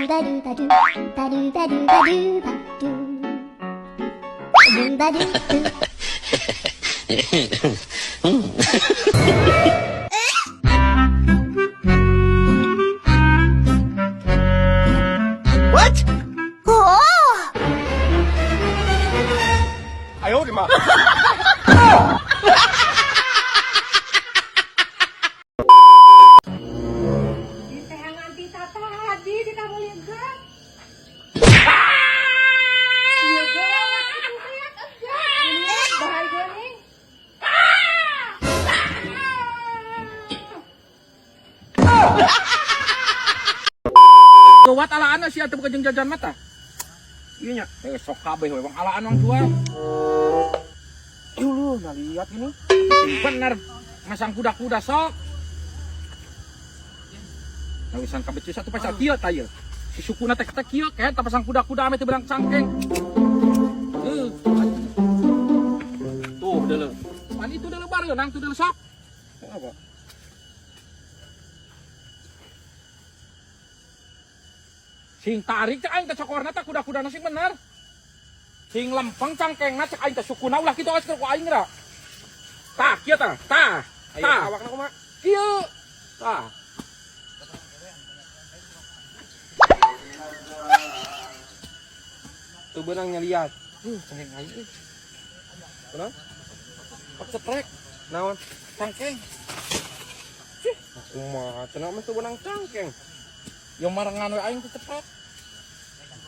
Ba do ba do ba do ba do ba do ba do do ba do do. What? Oh! 哎呦我的妈！ Diteangan ti tadi ditamulikeun. Ieu gawat atuh kayak enggak. Bahaya geuning. Gawat alaan sia teu boga jeung jajan mata. Iya nya, eh sok kabeh we wong alaan wong jual. Yuh lu, nah lihat ini. Sing bener masang kuda-kuda sok. Nah wisan kabecus satu pasal kieu tah ieu. Si sukuna teh teh kieu kayak tah pasang kuda-kuda ame teu beunang cangkeng. Tuh deuleu. Pan itu deuleu bareunang tuh deuleu sok. Apa? Sing tarik cek aing teh cokorna teh kuda-kudana sing bener. Sing lempeng cangkengna cek aing teh sukuna ulah kitu geus ku aing geura. Tah kieu tah, tah. Tah. Awakna kumaha? Kieu. Tah. Tuh beunang nyaliat. Cangkeng aing euy. Kunaon? Pak cetrek Naon? cangkeng. Kumaha cenah mah teu beunang cangkeng. Yo marengan we aing teh cetrek.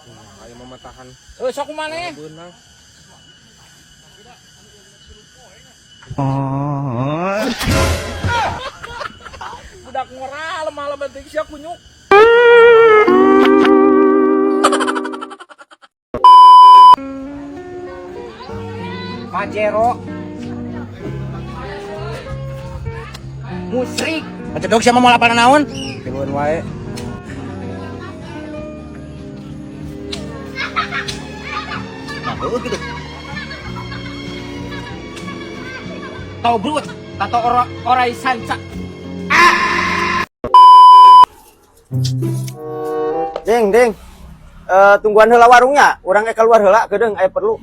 Kumaha aya mamatahan Heuh sok kumaneh? beunang. Budak ngora lemah penting sia kunyuk. Pajero musrik. Pacedog siapa mau laparan naon? Tiluan wae. Nah, heueuh gitu. Tobrut tato ora orai sanca. Ding, ding. Eh, tungguan heula warungnya, urang ge keluar heula geudeung aya perlu.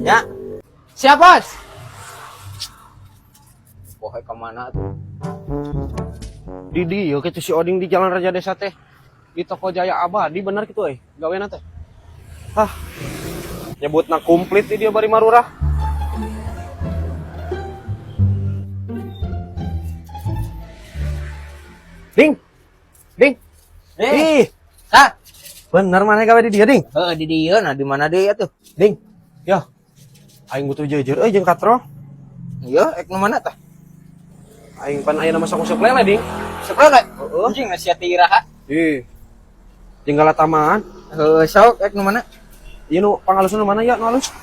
Ya. Siap, Bos. Poe kemana tuh? Di dieu kitu si Oding di Jalan Raja Desa teh. Di toko Jaya Abadi bener kitu euy, gawena teh. Hah. Nyebutna komplit di dia bari marurah. Ding. Ding. Eh, Ih, Kak. bener mana gawe di dieu, Ding? Heeh, di dieu nah di mana deui atuh? Ding. Yo. Aing butuh jeujeur euy jeung katro. Iya, ek nu mana tah? Aing pan aya masak useup lele, Ding. Sok lele. Heeh. Anjing sia teh iraha. Ih. Jeung galataman. Heuh, sok ek nu mana? Ieu nu pangalusna nu mana ya nu alus?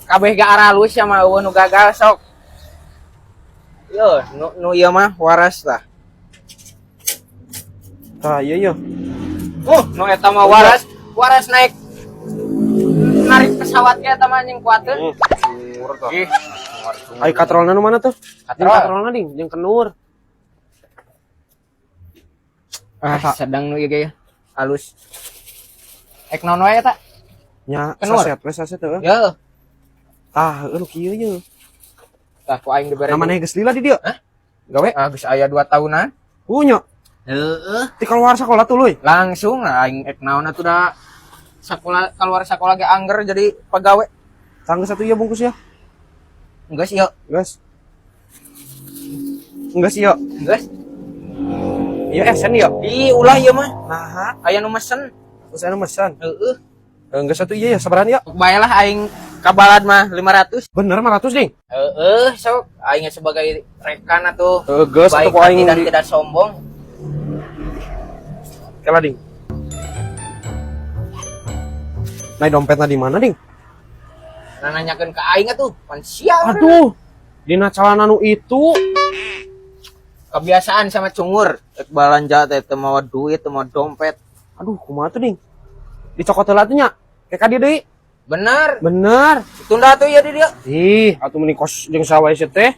Kabeh ga aralus ya mah eueuh nu gagal sok. Yo, nu nu ieu mah waras tah. Tah, iya iya. Nu eta mah waras, waras naik narik pesawat ge eta mah anjing kuateun. Murah tah. Ih, Ai katrolna nu mana tuh? Jeung Katrol. katrolna ding, jeung kenur. Ah, sedang nu ieu ge ya. Halus. Ek naon wae eta? Nya, Kenur. saset we saset heueuh. Yo, Tah, heueuh nu kieu ye. Tah ku aing dibere. Namanya geus lila di dieu. Hah? Gawe? Ah, geus aya 2 tahunan. Punya. Heeh. Ti keluar sekolah tuluy. Langsung lah aing ek naon atuh da sakola keluar sekolah ge angger jadi pegawai. Tangga satu iya bungkus ya. Geus ieu. Geus. Geus ieu. Geus. Ieu esen ieu. Ih, ulah ieu mah. Nah, Aya nu mesen. terus anu mesen. Heeh. Geus satu iya ya sabaran ya. Bae lah aing kabalad mah 500. Bener 500 ding. Heeh, sok aing sebagai rekan atuh. Heeh, geus Baik atuh ku aing hati dan tidak sombong. Kela ding. Nah, dompetna di mana ding? Nah, nanyakeun ka aing atuh, pan sial. Aduh, dina calana nu itu. Kebiasaan sama cungur. Rek balanja teh teu mawa duit, teu mawa dompet. Aduh, kumaha tuh ding? Dicokot heula tuh nya. Kayak ka dieu deui. Bener. Bener. Tunda tuh ya di dieu. Ih, atuh mending kos jeung sawae sia teh.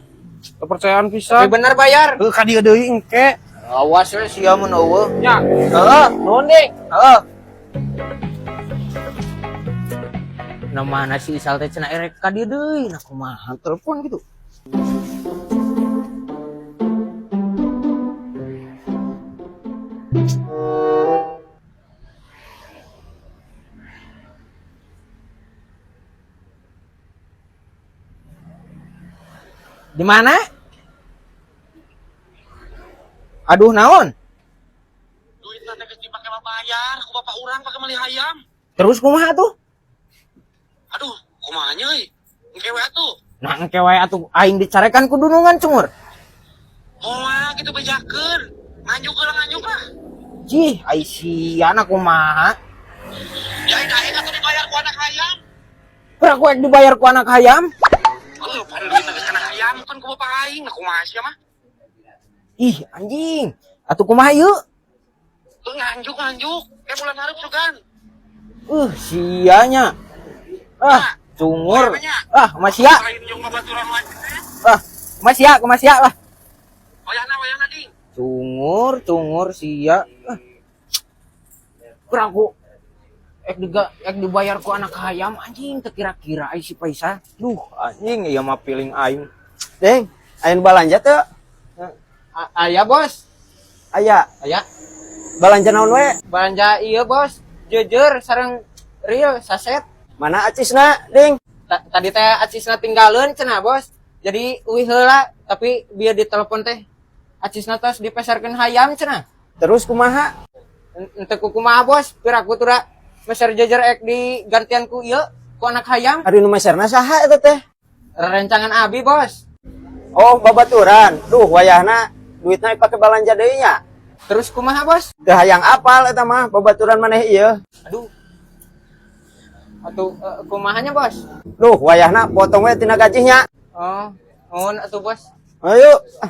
Kepercayaan Tapi pisan. bener bayar. Heuh ka dieu deui engke. Awas we sia mun eueuh. Nya, Heeh. nuhun ding. Heeh. Nah mana si Isal teh cenah erek ka dieu deui, nah kumaha telepon gitu. Di mana? Aduh naon? Duit nanti geus dipake bayar ku bapak urang pake meuli hayam. Terus kumaha tuh? Aduh, kumaha nya euy? Engke we atuh. Nah engke wae atuh aing dicarekan ku dunungan cungur. Moal kitu bejakeun. Nganjuk heula nganjuk lah. Cih, ai sia kumaha? Ya aing atuh dibayar ku anak hayam. Pernah ku dibayar ku anak hayam? Oh, pan duit geus kana hayam kan ku bapak aing, nah kumaha sia mah? Ih, anjing. Atuh kumaha ieu? Nganjuk nganjuk. Kayak bulan hareup sugan. Sianya. Ah, cungur. Ah, masih ya. Lain jeung babaturan wae. Ah, masih ya, masih ya lah. Wayahna wayahna ding. Cungur, cungur sia. Ah. Kurang ku ek diga, ek dibayar ku anak hayam anjing teu kira-kira ai si Paisa. Duh, anjing ieu mah piling aing. Deng, aya nu balanja teu? Aya, Bos. Aya. Aya. Balanja naon we? Balanja ieu, Bos. Jujur sareng real saset. Mana acisna, Ding? Tadi teh acisna tinggalin cenah, Bos. Jadi uih heula, tapi biar ditelepon teh acisna tos dipesarkeun hayam cenah. Terus kumaha? Ente ku kumaha, Bos? Piraku tura meser jejer ek digantian ku ieu ku anak hayam. Ari nu meserna saha eta teh? Rerencangan abi, Bos. Oh, babaturan. Duh, wayahna duitna pake balanja deui nya. Terus kumaha, Bos? Teu hayang apal eta mah babaturan maneh ieu. Aduh. Atuh kumahanya, Bos? Duh, wayahna potong we tina gajihnya. Oh, nuhun atuh, Bos. Ayo. Ah,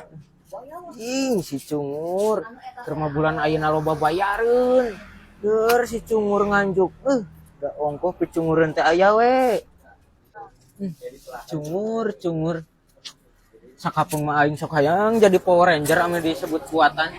Ih, si cungur. Keur mah bulan ayeuna loba bayareun. Deur si cungur nganjuk. Da ongkoh picungureun teh aya we. Cungur, cungur. Sakapeung mah aing sok hayang jadi Power Ranger ame disebut kuatan.